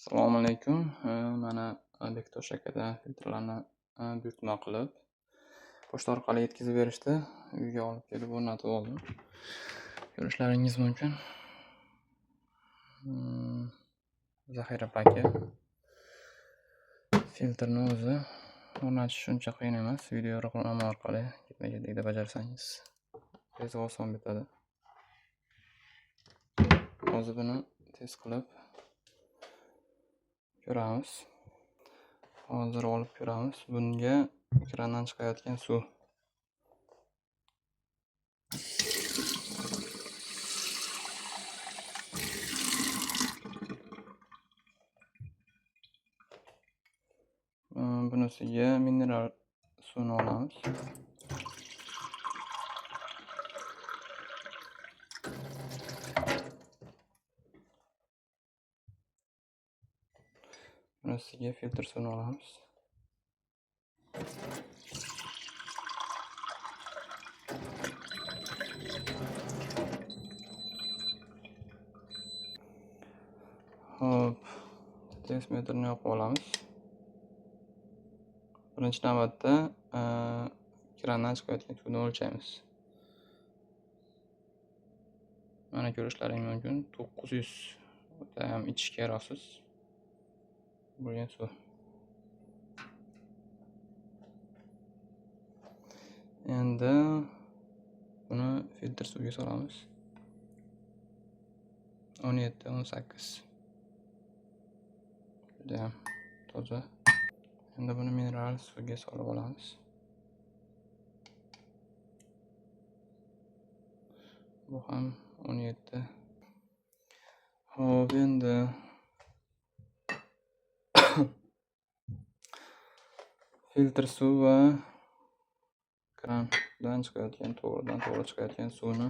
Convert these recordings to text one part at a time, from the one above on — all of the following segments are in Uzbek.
Assalomu alaykum. Mana Bektosh akadan filtrlarni buyurtma qilib, pochta orqali yetkazib berishdi. Uyga olib kelib o'rnatib oldim. Ko'rishlaringiz mumkin. Zaxira paki. Filtrni o'zi o'rnatish uncha qiyin emas. Video yo'riqnoma orqali ketma-ketlikda bajarsangiz tez va oson bitadi. Hozir buni test qilib ko'ramiz. Hozir olib ko'ramiz. Bunga krandan chiqayotgan suv. Bunisiga mineral suvni olamiz. Bunisiga filtr suvni olamiz. Xo'p, test metrni yoqib olamiz. Birinchi navbatda krandan chiqayotgan suvni o'lchaymiz. Mana ko'rishlaring mumkin, 900 o'ta ham ichishga yaroqsiz bo'lgan suv. Endi buni filtr suvga solamiz. 17, 18. Juda ham toza. Endi buni mineral suvga solib olamiz. Bu ham 17. Xo'p, endi filtr suv va krandan chiqayotgan, to'g'ridan to'g'ri chiqayotgan suvni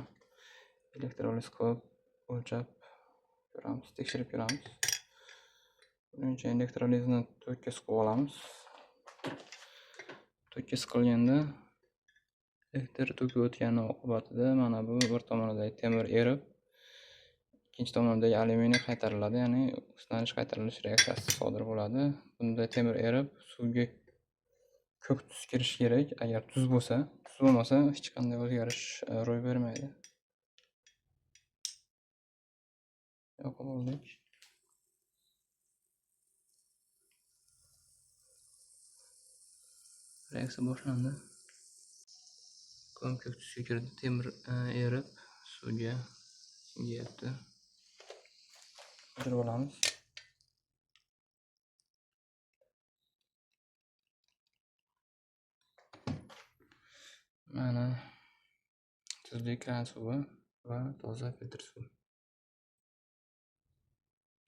elektroliz qilib o'lchab ko'ramiz, tekshirib ko'ramiz. Buning uchun elektrolizni tokka suqib olamiz. Tokka suqilganda elektr toki o'tgani oqibatida mana bu bir tomonidagi temir erib, ikkinchi tomonidagi alyuminiy qaytariladi, ya'ni oksidlanish qaytarilish reaksiyasi sodir bo'ladi. Bunda temir erib, suvga ko'k tus kirishi kerak. Agar tuz bo'lsa, tuz bo'lmasa hech qanday o'zgarish ro'y bermaydi. Yoqib oldik. Reaksiya boshlandi. Ko'm ko'k tusga kirdi, temir erib suvga singayapti. O'chirib olamiz. Mana tuzli kran suvi va toza filtr suv.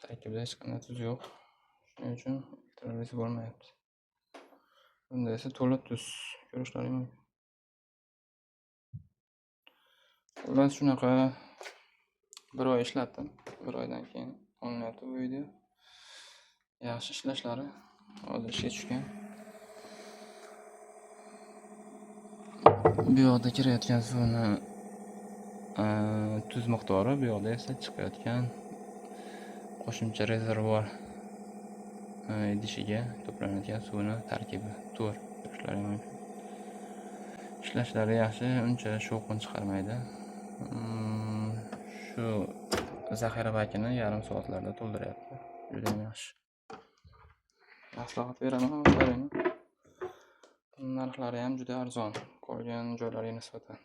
Tarkibida hech qanday tuz yo'q. Shuning uchun elektroliz bo'lmayapti. Bunda esa to'la tuz ko'rishlaring mumkin. Xullas shunaqa bir oy ishlatdim. Bir oydan keyin olinyapti bu video. Yaxshi ishlashlari hozir ishga tushgan. Bu yoqda kirayotgan suvni tuz miqdori, bu yoqda esa chiqayotgan qo'shimcha rezervuar idishiga to'planayotgan suvni tarkibi to'g'ri ko'rishlaring mumkin. Ishlashlari yaxshi, uncha shovqin chiqarmaydi. Shu zaxira bakini yarim soatlarda to'ldiryapti. Juda ham yaxshi. Maslahat beraman o'zlaringni. Narxlari ham juda arzon qolgan joylarga nisbatan.